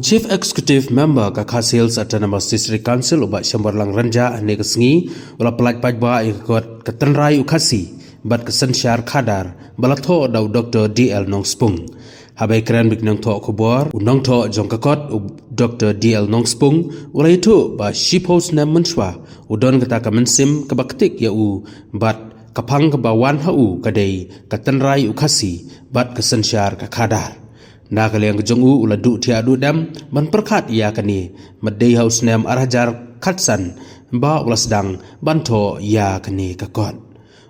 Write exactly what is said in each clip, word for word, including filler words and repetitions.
Chief Executive Member ka Khasi Hills Autonomous District Council u Bah Shyambarlang Rynjah hynne ka sngi u la pyllait paidbah ïa ka kot ka tynrai u Khasi bad ka synshar khadar ba la thoh da u Doktor D L Nongspung. Haba ïakren bad ki nongthoh khubor, u nongthoh jong ka kot u Doktor D L Nongspung u la ïathuh ba shiphew snem mynshuwa u don kata ka mynsiem kaba ktik ïa u bad ka phang kaba wan ha u ka dei ka tynrai u Khasi bad ka synshar ka khadar. Na ka liang ka jong u u la duh thiah duh dem ban pyrkhat ïa kane, bad dei ha u snem ar hajar khatsan ba u la sdang ban thoh ïa kane ka kot.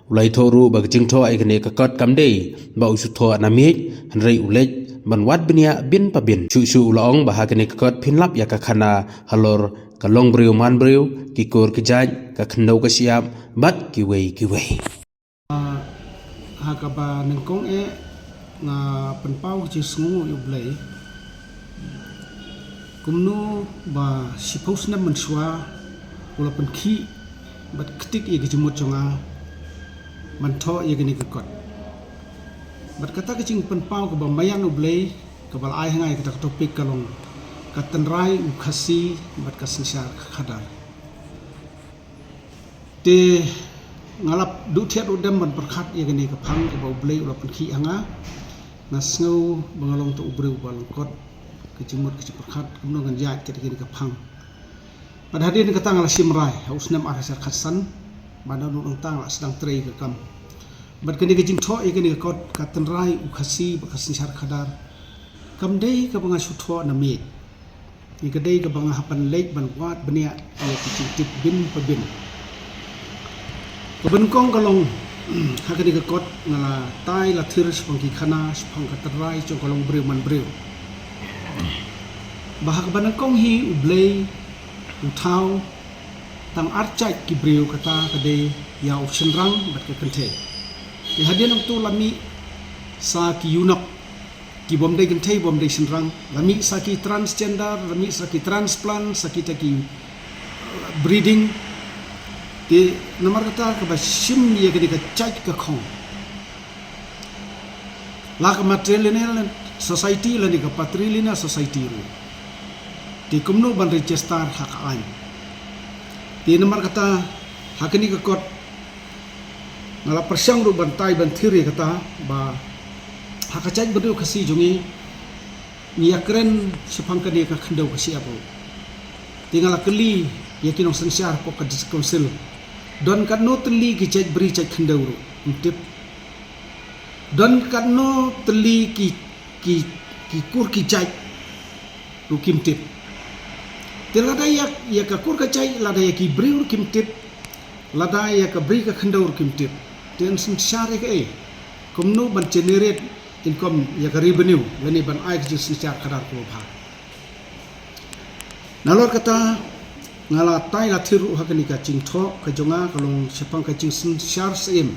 U la ïathuh ruh ba ka jingthoh ïa kane ka kot kam dei ba u shu thoh na miej, hynrei u leit ban wad bniah bin pa bin. Shuh shuh u la ong ba ha kane ka kot phin lap ïa ka khana halor ka longbriew manbriew, ki kur ki jait, ka khyndew ka shyiap bad kiwei kiwei. Ah, ha kaba nyngkong eh nga pynpaw ka jingsngewnguh ïa U Blei. Kumno ba shiphew snem mynshuwa u la pynkhih bad ktik ïa ka jingmut jong nga ban thoh ïa kane ka kot. Bad kata ka jingpynpaw kaba maïan U Blei kaba la ai ha nga ïa kata ka topic ka long ka tynrai u Khasi bad ka synshar ka khadar. Te nga la duh thiah duh dem ban pyrkhat ïa kane ka phang kaba U Blei u la pynkhih ha nga. Nga sngew ba nga long tang u briew ba lyngkot ka jingmut ka jingpyrkhat, kumno ngan ïaid ïa kane ka phang. Bad hadien kata nga la shim rai ha u snem ar hajar khatsan, bad naduh nangta nga la sdang trei ka kam. Bad kane ka jingthoh ïa kane ka kot ka tynrai u Khasi bad ka synshar khadar kam dei kaba nga shu thoh na miej. Ïa ka dei kaba nga hap ban leit ban wad bniah ïa ki jingtip bin pa bin. Kaba nyngkong ka long, ha kane ka kot nga la tai la thir shaphang ki khana shaphang ka tynrai jong ka longbriew manbriew. Ba ha kaba nyngkong hi U Blei u thaw tang ar jait ki briew, kata ka dei ïa u shynrang bad ka kynthei. Te hadien nangto la mih sa ki eunuch, ki bym dei kynthei bym dei shynrang, la mih sa ki transgender, la mih sa ki transplant, sa kita ki, uh, breeding. Te namar kata kaba shim ïa kane ka jait ka khong, la ka matrilineal society lane ka patrilineal society ruh, te kumno ban register ha ka aiñ. Te namar kata ha kane ka kot nga la pyrshang ruh ban tai ban thir ïa kata ba ha ka jaitbynriew Khasi jong ngi, ngi ïakren shaphang kane ka khyndew ka shyiap ruh. Te nga la kylli ïa ki nongsynshar hapoh ka District Council, don katno tylli ki jait bri jait khyndew ruh, ym tip. Don katno tylli ki, ki, ki kur ki jait ruh kim tip. Te lada ïa, ïa ka kur ka jait, lada ïa ki briew ruh kim tip, lada ïa ka bri ka khyndew ruh kim tip, te yn synshar ïa kaei? Kumno ban generate income ïa ka revenue lane ban ai ka jingsynshar khadar kaba bha? Nalor kata nga la tai la thir ruh ha kane ka jingthoh ka jong nga ka long shaphang ka jingsynshar syiem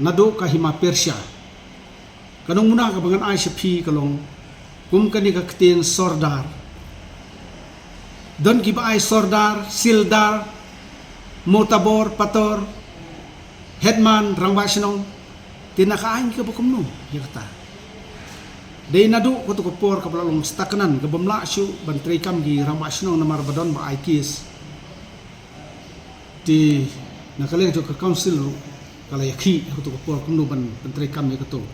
naduh ka hima Persia. Ka nongmuna kaba ngan ai sha phi ka long kum kane ka ktien sordar. Don kiba ai sordar, sildar, motabor, pator, headman, rangbah shnong. Te na ka aiñ kaba kumno ïa kata? Dei naduh kato ka por kaba la long staknan, kaba ym lah shuh ban treikam ki rangbah shnong namar ba don ba ai case. Te na ka liang jong ka council ruh ka la ïakhih ha kato ka por kumno ban pyntreikam ïa kato.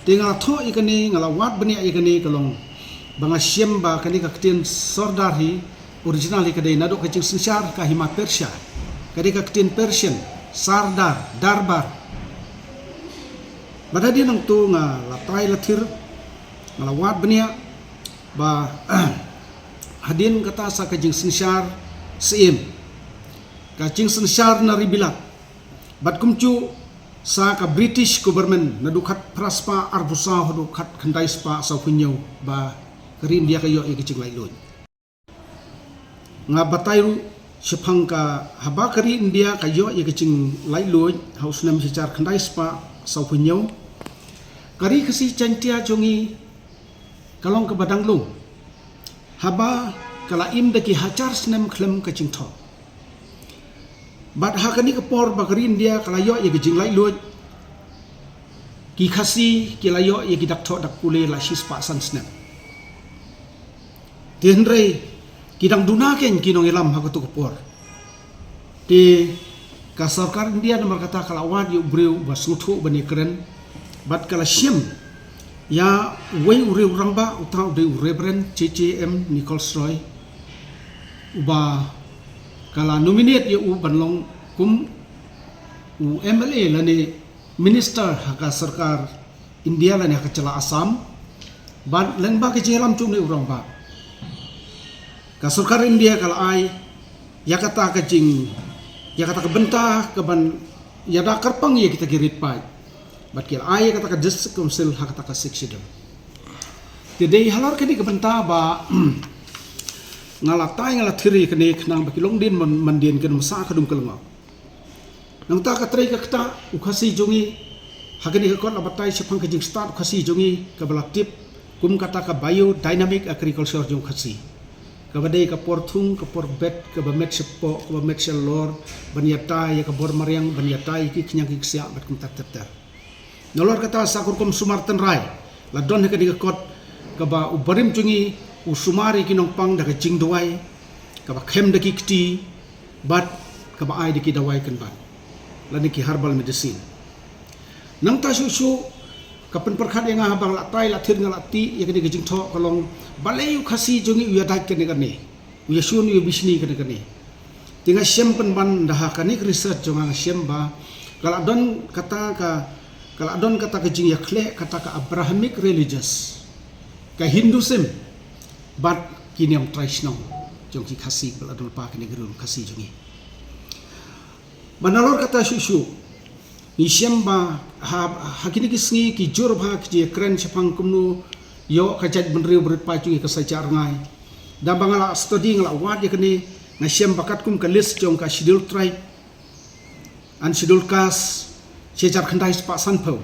Te nga la thoh ïa kane, nga la wad bniah ïa kane ka long ba nga shem ba kane ka ktien sordar hi original hi ka dei naduh ka jingsynshar ka hima Persia. Ka dei ka ktien Persian, sardar, darbar. Bad hadien nangto nga la tai la thir, nga la wad bniah ba hadien kata sa ka jingsynshar syiem, ka jingsynshar na ri bilat, bad kumjuh sa ka British government naduh khatphra spah arphew saw haduh khatkhyndai spah sawphew hynñiew, ba ka ri India ka ïoh ïa ka jinglaitluid. Nga batai ruh shaphang ka, haba ka ri India ka ïoh ïa ka jinglaitluid ha u snem shi hajar khyndai spah sawphew hynñiew, ka ri Khasi Jaiñtia jong ngi ka long kaba dang lung, haba ka la im da ki hajar snem khlem ka jingthoh. Bad ha kane ka por ba ka ri India ka la ïoh ïa ka jinglaitluid, ki Khasi ki la ïoh ïa ki dak thoh dak pule la shi spah san snem. Te hynrei ki dang duna kein ki nongïalam ha kato ka por. Te ka sorkar India namar kata ka la wad ïa u briew ba sngewthuh ban ïakren. Bad ka la shim ïa uwei u riew rangbah, uta u dei u Reverend J J M Nichols Roy, uba ka la nominate ïa u ban long kum u M L A lane minister ha ka sorkar India lane ha ka jylla Assam. Bad lyngba ka jingïalam jong une u rangbah, ka sorkar India ka la ai ïa kata ka jing, ïa kata ka bynta ka ban ïada kyrpang ïa kita ki rit paid. Bad ki la ai ïa kata ka District Council ha kata ka Sixth Schedule. Te dei halor kane ka bynta ba nga la tai nga la thir ïa kane khnang ba ki longdien man, mandien kin ym sah ka dum ka lyngngoh. Nangta ka trei ka ktah u Khasi jong ngi, ha kane ka kot la batai shaphang ka jingstad u Khasi jong ngi kaba la tip kum kata ka biodynamic agriculture jong u Khasi, kaba dei ka por thung, ka por bet, kaba met shapoh, kaba met shalor, ban ïada ïa ka bor mariang, ban ïada ïa ki khñiang ki ksiah bad kumta ter ter. Nalor kata sa ka rukom sumar tynrai la don ha kane ka kot, kaba u barim jong ngi u sumar ïa ki nongpang da ka jingduwai kaba khem da ki kti bad kaba ai da ki dawai kynbat lane ki herbal medicine. Nangta shuh shuh ka pynpyrkhat ïa nga haba nga la tai la thir nga la tih ïa kane ka jingthoh ka long, balei u Khasi jong ngi u ïadait kane kane, u ïashun u ïabishni kane kane. Te nga shem pynban da ha kane ka research jong nga, nga shem ba ka la don kata ka, ka la don kata ka jingïakhleh kata ka Abrahamic religious, ka Hinduism bad ki niam trai shnong jong ki Khasi ba la don lypa kane ka ri Khasi jong ngi. Ba nalor kata shuh shuh ngi shem ba ha, ha kine ki sngi ki jur bha ki jingïakren shaphang kumno ïoh ka jaitbynriew ba rit paid jong ngi ka sa jah rngai. Da ba nga la study, nga la wad ïa kane, nga shem ba katkum ka list jong ka Scheduled Tribe and Scheduled Caste shi hajar khyndai spah sanphew,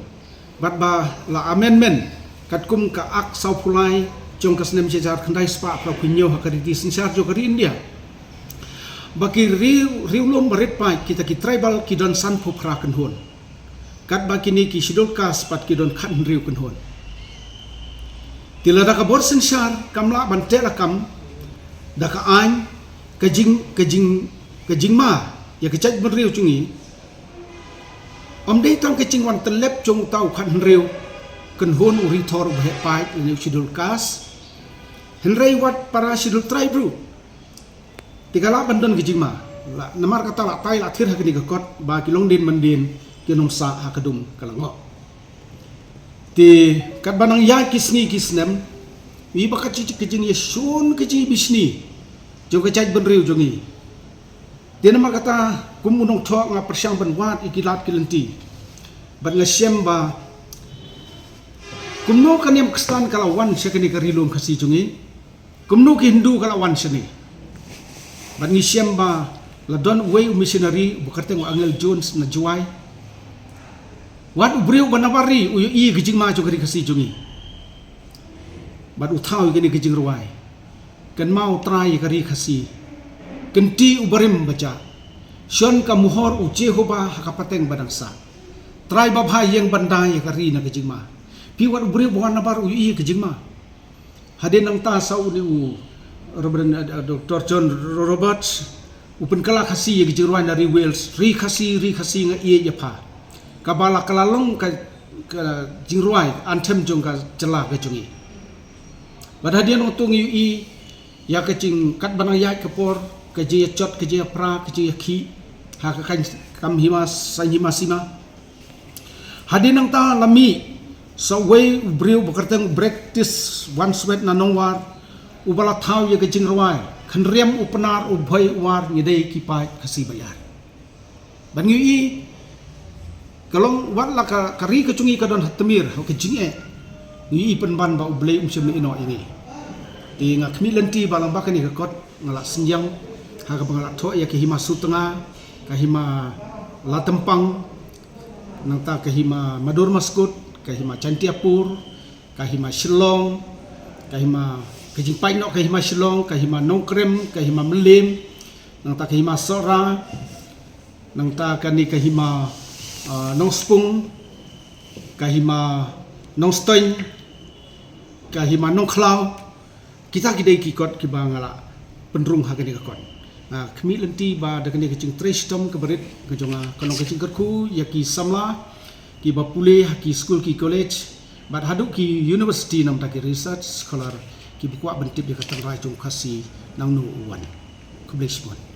bad ba la amendment katkum ka Act sawphew lai jong ka snem shi hajar khyndai spah phra phew hynñiew ha ka riti synshar jong ka ri India, ba ki ri, riewlum ba rit paid, kita ki tribal, ki don sanphew phra kynhun, katba kine ki Scheduled Caste pat ki don khathynriew kynhun. Te lada ka bor synshar kam lah ban teh lakam da ka aiñ, ka jing, ka jing, ka jingma ïa ka jaitbynriew jong ngi, ym dei tang ka jingwan tyllep jong uta u khathynriew kynhun, u rithor uba heh paid lane u Scheduled Caste, hynrei wat para Scheduled Tribe ruh te ka lah ban don ka jingma. La, namar kata la tai la thir ha kane ka kot ba ki longdien mandien kin ym sah ha ka dum ka lyngngoh. Te katba nang ïaid ki sngi ki snem, i ba ka jing, ka jingïashun, ka jingbishni jong ka jaitbynriew jong ngi. Te namar kata kum u nongthoh nga pyrshang ban wad ïa ki lad ki lynti. Bad nga shem ba kumno ka niam Khristan ka la wan sha kane ka ri lum Khasi jong ngi, kumno ki Hindu ka la wan shane. Bad ngi shem ba la don uwei u missionary uba kyrteng u Angel Jones na Jowai. Wat u briew uba nabar ri u ïohi ka jingma jong ka ri Khasi jong ngi. Bad u thaw ïa kane ka jingrwai: Kynmaw Trai ïa ka ri Khasi, kynti u barim ba jah, shon ka mohor u Jehobah ha ka pateng ba dang sah. Trai babha ïeng ban da ïa ka ri na ka jingma. Phi, wat u briew ba wan nabar u ïohi ka jingma. Hadien nangta sa une u Reverend, eh, Doctor John Roberts u pynkylla Khasi ïa ka jingrwai na ri Wales, Ri Khasi, ri Khasi nga ïeit ïa pha, kaba la kylla long ka, ka jingrwai anthem jong ka jylla ka jong ngi. Bad hadien nangta ngi ïohi ïa ka jing, katba nang ïaid ka por, ka jingïajot, ka jingïapra, ka jingïakhih ha ka kam hima, saiñ hima sima. Hadien nangta la mih sa uwei u briew ba kyrteng Baptist Wandsworth na Nongwar, uba la thaw ïa ka jingrwai: Khynriam u Pnar, u Bhoi u War, ngi dei ki paid Khasi ba ïar. Bad ngi ïohi ka long, wat la ka, ka ri ka jong ngi ka don ha tmier ha ka jingeh, ngi ïohi pynban ba U Blei um shym ïehnoh ïa ngi. Te nga khmih lynti ba lyngba kane ka kot nga la synñiang ha kaba nga la thoh ïa ka hima Sutnga, ka hima Latempang, nangta ka hima Madur Maskut, ka hima Jaintiapur, ka hima Shillong, ka hima, ka jingpait noh ka hima Shillong, ka hima Nongkrem, ka hima Mylliem, nangta ka hima Sohra, nangta kane ka hima, ah, Nongspung, ka hima Nongstoiñ, ka hima Nongkhlaw, Kita ki dei ki kot kiba nga la pynrung ha kane ka kot. Nga khmih lynti ba da kane ka jingtrei shitom kaba rit ka jong nga, ka long ka jingkyrkhu ïa ki samla kiba pule ha ki skul, ki college, bad haduh ki university, namar ki research scholar kiba kwah ban tip ïa ka tynrai jong Khasi nangno u wan. Khublei shibun.